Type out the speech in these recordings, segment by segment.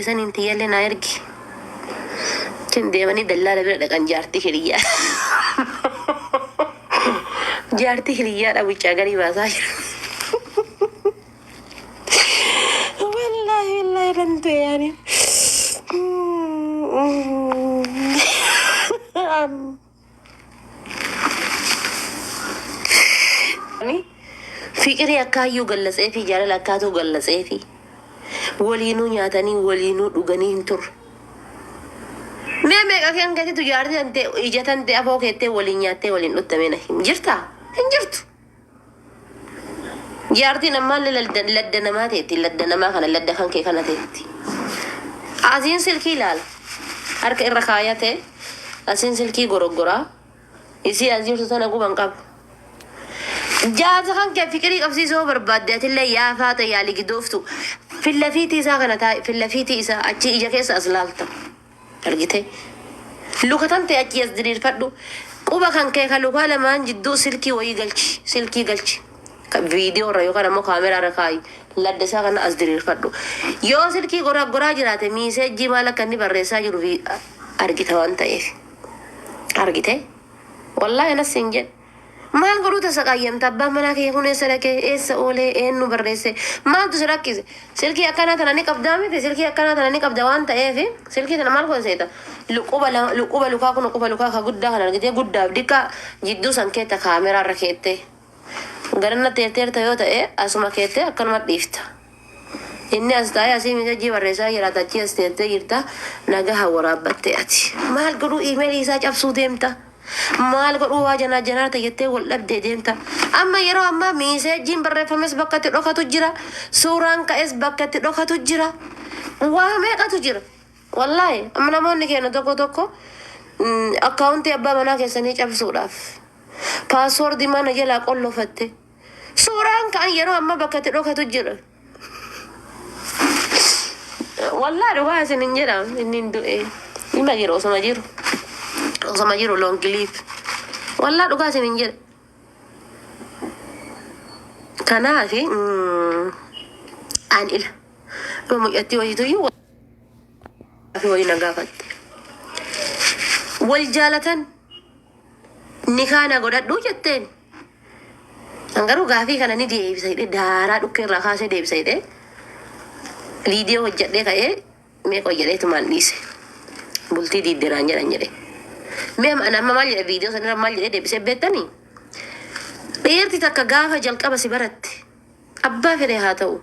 Saniin tiyyallee naa ergi. Chin deemanii dallaala bira dhaqan jaartii hiriyyaa. Jaartii hiriyyaadha wuccaa garii baasaa jiru. Wallaahi wallaahi nan du'e yaani. Fiqirii akkaayyuu gallatseefii jaalala akkaatuu gallatseefii waliinuu nyaatanii waliinuu dhuganii hin turre. Mee meeqa kan keetitu jaartii tantee ija tantee afoo keettee waliin nyaattee waliin dhutta mee na himi jirtaa? Hin jirtu. Jaartiin ammaallee ladda ladda namaa teetti ladda namaa kana ladda kan kee kana teetti. Asiin silkii ilaala. Harka irra kaayatee asiin silkii goroggoraa isii as jirtu tana quban qabu. Jaarsa kan kee fiqirii qabsiisuu yoo barbaadde atillee yaa faaxa yaa ligidooftu fillafiitii isaa kana taa'e fillafiitii isaa achi ija keessa as laalta. Argitee? Luka tantee achii as diriirfadhu. Quba kan kee ka lukaa lamaan jidduu silkii wayii galchi. Silkii galchi. Ka viidiyoo irra yookaan ammoo kaameraa irra kaayi. Ladda isaa kana as diriirfadhu. Yoo silkii goraaggoraa jiraate miiseejjii maal akka inni barreessaa jiru argita waan ta'eef. Argitee? Wallaahi anas siin jedhe. Maal godhuu tasa qayyamta abbaan manaa kiyya kun eessa dhaqee eessa oolee eenyu barreesse maaltu si rakkise silkii akkanaa tana ni qabdaa miti silkii akkanaa tana ni qabda waan ta'eef silkii tana maal godha seeta luquba luquba lukaa kun quba lukaa ka guddaa kan argitee guddaaf diqqaa jidduu san keetta kaameraa irra keettee garanna teerteerta yoo ta'e asuma keettee akkanuma dhiifta. Inni as taa'ee asii misejjii barreessaa jiraata achii as teettee jirta nagaha waraabbatte ati. Maal godhuu iimeelii isaa cabsuu deemta? Maal godhuu waa janaa janaarta jettee wal dhabdee deemta? Amma yeroo ammaa miiseejjiin barreeffames bakka itti dhokatu jira. Suuraan ka'es bakka itti dhokatu jira. Waa meeqatu jira. Wallaahi amma namoonni keenya tokko tokko akkaawuntii abbaa manaa keessanii cabsuudhaaf paaswoordii mana jalaa qollofatte. Suuraan ka'an yeroo ammaa bakka itti dhokatu jira. Wallaa dhugaa isin hin jedha inni hin du'e. Ima jiru osoma jiru. Osoma jiru long live. Wallaa dhugaa isin hin jedha. Kanaafi an ila. Amma mucattii wayiituyyuu wayii na gaafatte. Wal jaalatan nikaa na godhadhuu jetteen. An garuu gaafii kana ni deebisa jedhee daaraa dhukkee irraa kaasee deebisa jedhee viidiyoo hojjedhee ka'ee meeqa hojjedheetumaan dhiise. Bultii diidde naan jedhan jedhe. Mee amma amma maal jedhe viidiyoo sanirra maal jedhee deebisee beektanii? Dhiirti takka gaafa jalqaba si baratte abbaa fedhe haa ta'u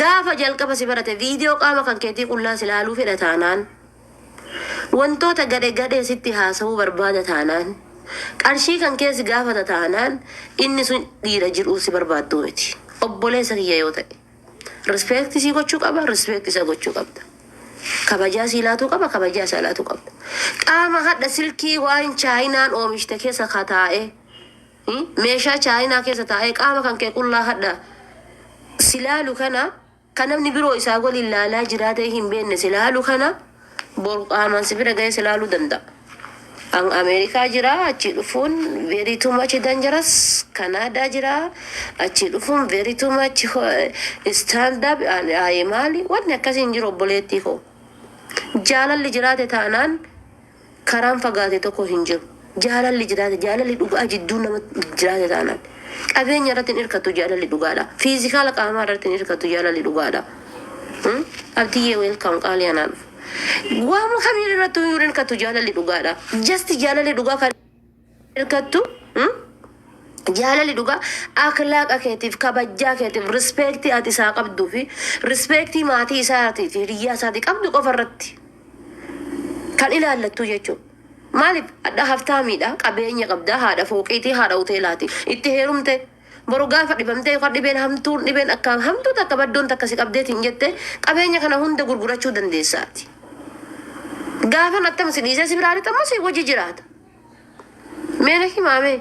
gaafa jalqaba si barate viidiyoo qaama kan keetii qullaa si laaluu fedha taanaan Wantoota gadhe gadhee sitti haasawuu barbaada taanaan, qarshii kan kee si gaafata taanaan inni sun dhiira jir'uu si barbaadduu miti. Obboleessa kiyya yoo ta'e. Respect sii gochuu qaba, respect isa gochuu qabda. Kabajaa sii laatuu qaba, kabajaa isaa laatuu qabda. Qaama hadha silkii waan chaayinaan oomishte keessa ka taa'ee, meeshaa chaayinaa keessa taa'ee qaama kan kee qullaa hadha si laalu kana Ka namni biroo isaa waliin laalaa jiraatee hin beekne si laalu kana boru qaamaan si bira ga'ee si laaluu danda'a. An Ameerikaa jira achii dhufuun very too much dangerous. Kanaadaa jira achii dhufuun very too much stand up aye maali wanni akkasii hin jiru obboleettii koo. Jaalalli jiraate taanaan Karaan fagaate tokko hin jiru. Jaalalli jiraate, jaalalli dhugaa jidduu nama jiraate taanaan. Qabeenya irratti hin hirkattu jaalalli dhugaadha. Fiizikaala qaamaa irratti hin hirkattu jaalalli dhugaadha. Abdiyyee welcome qaalii anaa dhufu. Waama kamiin irratti hin hirkattu jaalalli dhugaadha. Just jaalalli dhugaa kan hirkattu jaalalli dhugaa akhlaaqa keetiif kabajjaa keetiif rispeektii ati isaa qabduu fi rispeektii maatii isaatii fi hiriyyaa isaatii qabdu qofa irratti kan ilaallattuu jechuudha. Maaliif hadha haftaamiidha qabeenya qabda haadha fooqiitii haadha hoteelaati itti heerumte boru gaafa dhibamtee yookaan dhibeen hamtuun dhibeen akka hamtuu takka baddoon takka si qabdeetiin jette qabeenya kana hunda gurgurachuu dandeessaati. Gaafan attama si dhiisee si biraa lixammoo si wajji jiraata. Mee na himaa mee.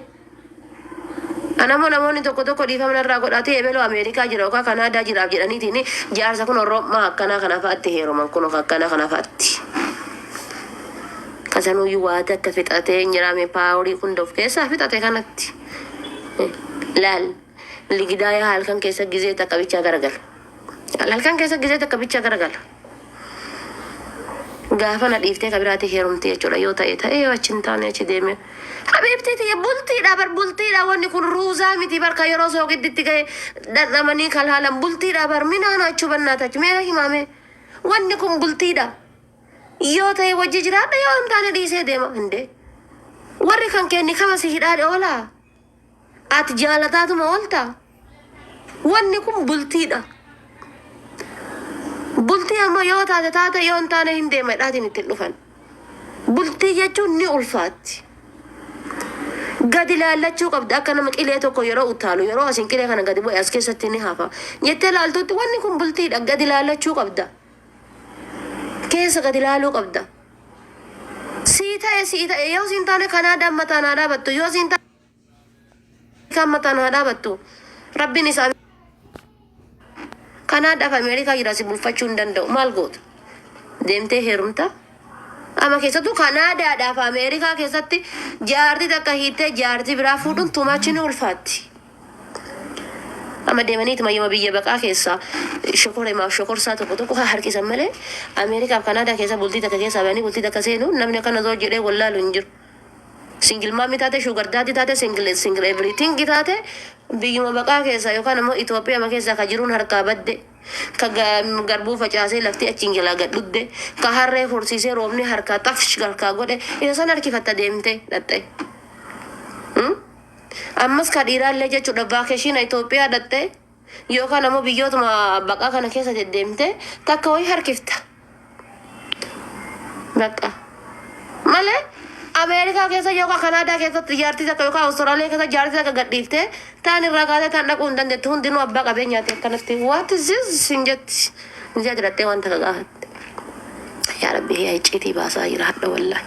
Anammoo namoonni tokko tokko dhiifama narraa godhaatee ebeloo Ameerikaa jira yookaan Kanaadaa jiraaf jedhaniitiin jaarsa kun Orommaa akkanaa kana fa'aatti heeruman kun akkanaa kana fa'aatti. Kasanuyyuu waata akka fixatee hin jiraame paaworii hunda of keessaa fixate kanatti. Laal ligidaaya halkan keessa gizee takka bichaa garagala. Halkan keessa gizee takka bichaa garagala. Gaafa na dhiiftee ka biraatti heerumte jechuudha. Yoo ta'e ta'e, yoo achi hin taane achi deeme. Habiibtii tiyya, bultiidha bar, bultiidha. Wanni kun ruuzaa miti barka yeroo soogidditti gahe dhandhamanii kalhaalan. Bultiidha bar. Minaan achuu bannaatachu meera himaame. Wanni kun bultiidha. Yoo ta'e wajji jiraadha, yoo hin taane dhiisee deema. Hindee warri kan kenni kama si hidhaa oolaa, ati jaalataatuma oolta. Wanni kun bultiidha. Bultii ammoo yoo taate taate, yoo hin taane hin deema dhaatiin ittiin dhufan. Bultii jechuun ni ulfaatti. Gadi laallachuu qabda, akka nama qilee tokko yeroo utaalu, yeroo asin qilee kana gadi bu'e as keessatti ni hafa jettee laaltutti. Wanni kun bultiidha. Gadi laallachuu qabda. Keessa gadi laaluu qabda. Sii ta'e sii ta'e, yoo siin taane Kanaadaan mataan haa dhaabattu, yoo siin taane kan mataan haa dhaabattu. Rabbiin isaa Kanaadaaf Ameerikaa jira, si bulfachuu hin danda'u. Maal goota? Deemtee heerumta. Amma keessattuu Kanaadaadhaaf Ameerikaa keessatti jaartii takka hiittee jaartii biraa fuudhuun tumachi ni ulfaatti. Amma deemaniituma yooma biyya baqaa keessaa shokoremaaf shokorsaa tokko tokko haa harkisan malee, Ameerikaaf Kanaadaa keessa bultii takka keessaa bahanii bultii takka seenuu namni akkana zor jedhee wallaalu hin jiru. Single mommy taate, sugar daddy taate, single single everything taate, biyyuma baqaa keessa yookaan ammoo Itoophiyaa keessa ka jiruun harkaa badde, ka garbuu facaasee lafti achiin jalaa gad dhudde, ka harree horsiisee roobni harkaa xafsh harkaa godhe, isa san harkifatta deemte dhaxxe. Ammas ka dhiiraallee jechuudha, vacation Itoophiyaa dhaxxe yookaan ammoo biyyootuma baqaa kana keessa deddeemte takka wayii harkifta. Bakka. Malee Ameerikaa keessa yookaan Kanaadaa keessatti jaartii takka yookaan Awustiraaliyaa keessa jaartii takka gadhiiftee taan irraa kaatee taan dhaquu hin dandeettu. Hundinuu abbaa qabeenyaati akkanatti. "What is this?" hin jetti. Ijaa jedhattee waan takka gaafatte. Yaa Rabbi, yaa icciitii baasaa jira hadha wallaahi.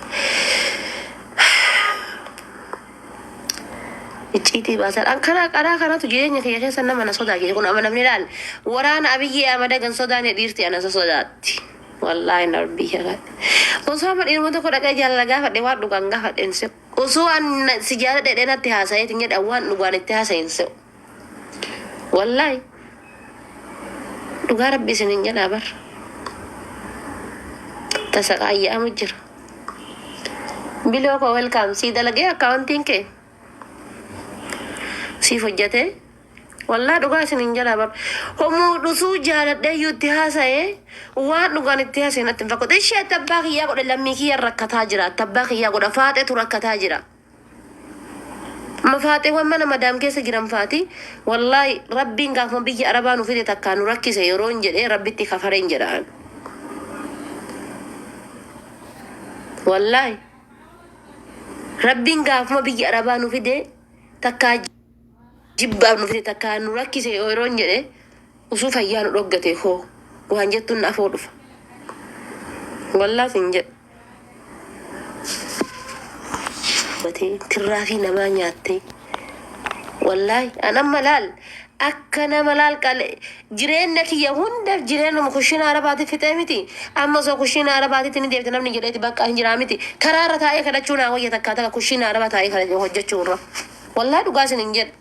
Icciitii baasaa. Kana karaa kanatu jireenya kiyya keessa nama na sodaachise kun amma namni ilaal. Waraana Abiyyi Ahmad gan sodaane, dhiirti ana isa sodaatti. Wallaahi na Rabbii kiyya. Osoo amma dhiiruma tokko dhaqee jaalala gaafadhe, waan dhugaan gaafadhe hin se'u. Osoo an si jaaladhe jedhee natti haasa'eetiin jedha, waan dhugaan itti haasa'e hin se'u. Wallaahi. Dhugaa Rabbi isin hin jedhaa bar. Tasaqaayya'amu jira. Biloo koo, welcome. Sii dalagee akkaawuntiin kee? Siif hojjatee? Wallaa dhugaa isin hin jalaa bar. Homuu dhusuu jaaladhee iyyuu itti haasa'ee waan dhugaan itti haasa'e natti hin fakkaatu. Ishee atti abbaa kiyyaa godhe, lammii kiyya rakkataa jira. Atti abbaa kiyyaa godha, faaxetu rakkataa jira. Mafaaxeewwan mana madaam keessa jiran faati, wallaahi Rabbiin gaafuma biyya Arabaa nu fide takkaa nu rakkise yeroon jedhee Rabbitti kafareen jedhaan. Wallaahi Rabbiin gaafuma biyya Arabaa nu fide takkaa jibbaaf nu fide, takkaa nu rakkise yeroon jedhe, usuu fayyaa nu dhoggate hoo waan jettuun afoo dhufa. Wallaahi sin jedha. Batee tirraafii namaa nyaattee. Wallaahi an amma laal, akka nama laal qale jireenya kiyya hundaaf jireenyuma kushiina Arabaati fixee miti. Amma osoo kushiina Arabaatitti ni deebite namni jedheeti bakka hin jiraa miti. Karaarra taa'ee kadhachuu naa wayya takkaa takka kushiina Arabaa taa'ee kana hojjechuu irra. Wallaahi dhugaa isin hin jedhu.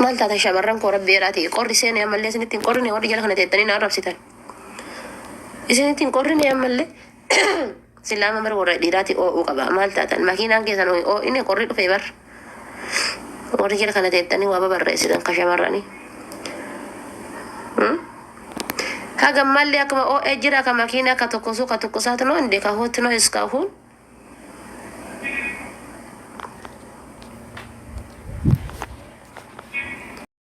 Maal taatan shamarran koo, Rabbi jedhaati, qorri seene ammallee isinitti hin qorrine? Warri jala kana teettanii na arrabsitan. Isinitti hin qorrine ammallee? Silaama bara warra dhiiraati oo'uu qaba. Maal taatan, makiinaan keessan oo'ine, qorri dhufee bar. Warri jala kana teettanii waa babarreessitan ka shamarranii. Haga malli akkuma oo'ee jira ka makiinaa ka tokkosuu ka tokkosaatu no inde ka hotno iskahuun.